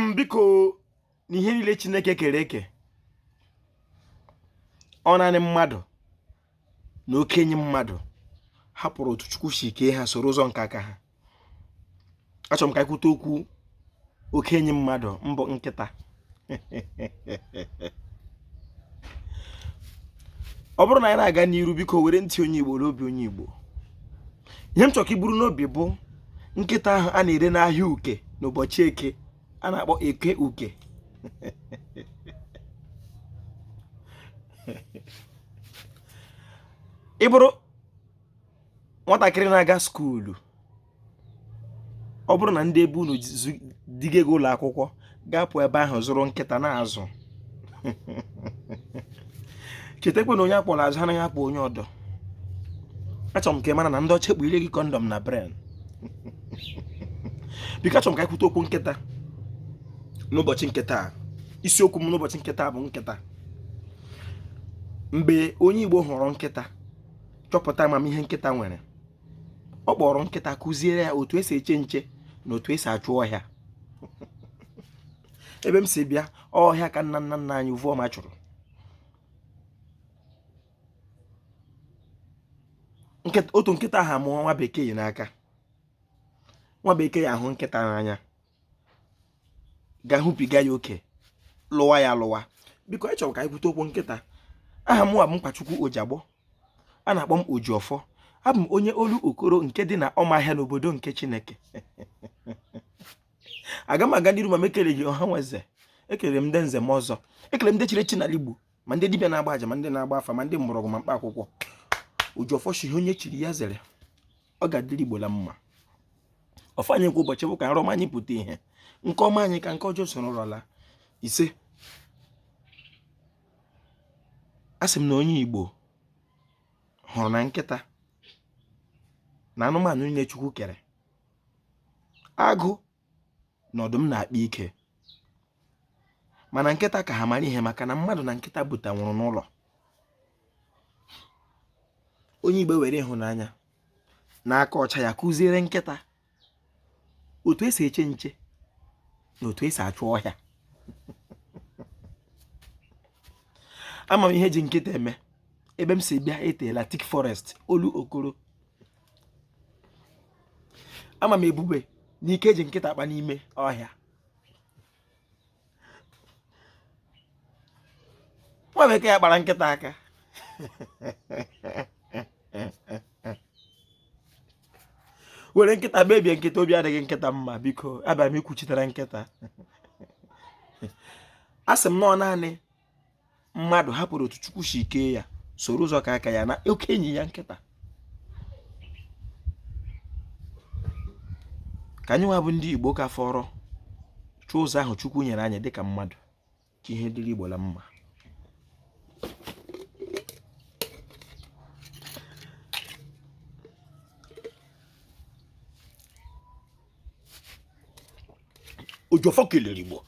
Em, biko, n'ihe niile Chineke kere eke, ọ naanị mmadụ na okenye mmadụ hapụrụ otu Chukwu si kee ha soro ụzọ nke aka ha. Achọrọ m ka anyị kwute okwu okenye mmadụ mbụ, nkịta. Ọ bụrụ na anyị na-aga n'iru, biko were ntị onye Igbo na obi onye Igbo. Ihe m chọrọ ka i buru n'obi bụ nkịta ahụ a na-ere n'ahịa Uke n'ụbọchị Eke a na-akpọ Eke Uke. Ị bụrụ nwatakịrị na-aga skuulu, ọ bụrụ na ndị ebe unu diga gị ụlọ akwụkwọ, ga-apụ ebe ahụ zụrụ nkịta na-azụ. Chetakwa na onye akpọrọ azụ anaghị akpọ onye ọdọ. Achọrọ m ka ị mara na ndị ọcha ekpughire gị condom na brain. Biko, achọrọ m ka anyị kwute okwu nkịta n'ụbọchị nke taa. Isiokwu m n'ụbọchị nke taa bụ nkịta. Mgbe onye Igbo hụrụ nkịta, chọpụta amamihe nkịta nwere, ọ kpọrọ nkịta kụziere ya otu esi eche nche na otu esi achụ ọhịa. Ebe m si bịa, ọhịa ka nna nna nna anyị Uvuọma chụrụ. Otu nkịta ahụ amụọ nwa bekee n'aka. Nwa bekee ahụ nkịta n'anya, ga-ahụbiga ya oke, lụwa ya lụwa. Biko, anyị chọrọ ka anyị kwute okwu nkịta. Aha mụwa bụ Mkpachukwu Ojiagbọ, a na-akpọ m Ojiọfọ. Abụ m onye Olokoro nke dị na Ọmahịa n'obodo nke Chineke. Aga m aga n'iru ma m ekeleghị ọha nwe eze. Ekele m ndị nze m ọzọ, ekele m ndị chiri echi n'ala Igbo, ma ndị dibịa na-agba aja, ma ndị na-agba afa, ma ndị mgbọrọgwụ, ma mkpa akwụkwọ. Ojiọfọ shi ihe onye chiri ya zere. Ọ ga-adịrị Igbo la mma. Ọfọ anyị kwa ụbọchị bụ ka nrọ ọma anyị pụta ihe, nke ọma anyị ka nke ọjọọ soro rọla. Ise. A sị m na onye Igbo hụrụ na nkịta na anụmanụ niile Chukwu kere, agụ na ọdụm na-akpa ike, mana nkịta ka ha mara ihe, maka na mmadụ na nkịta butanwụrụ n'ụlọ. Onye Igbo were ịhụnanya na aka ọcha ya kụziere nkịta otu esi eche nche na otu esi achụ ọhịa. Ama m ihe eji nkịta eme. Ebe m si bịa eteela, thick forest, Olokoro. Ama m ebube na ike eji nkịta akpa n'ime ọhịa. Nwa bekee ya kpara nkịta aka were nkịta mebie nkịta. Obi adịghị nkịta mma. Biko, abịara m ikwuchitere nkịta. A sị m na ọ naanị mmadụ hapụrụ otu Chukwu si kee ya, soro ụzọ ka aka ya na oke enyi ya nkịta. Ka anyị nwa bụ ndị Igbo ka fọrọ chụọ ụzọ ahụ Chukwu nyere anyị dịka mmadụ, ka ihe dịrị Igbo la mma. Ojiọfọ kelere Igbo.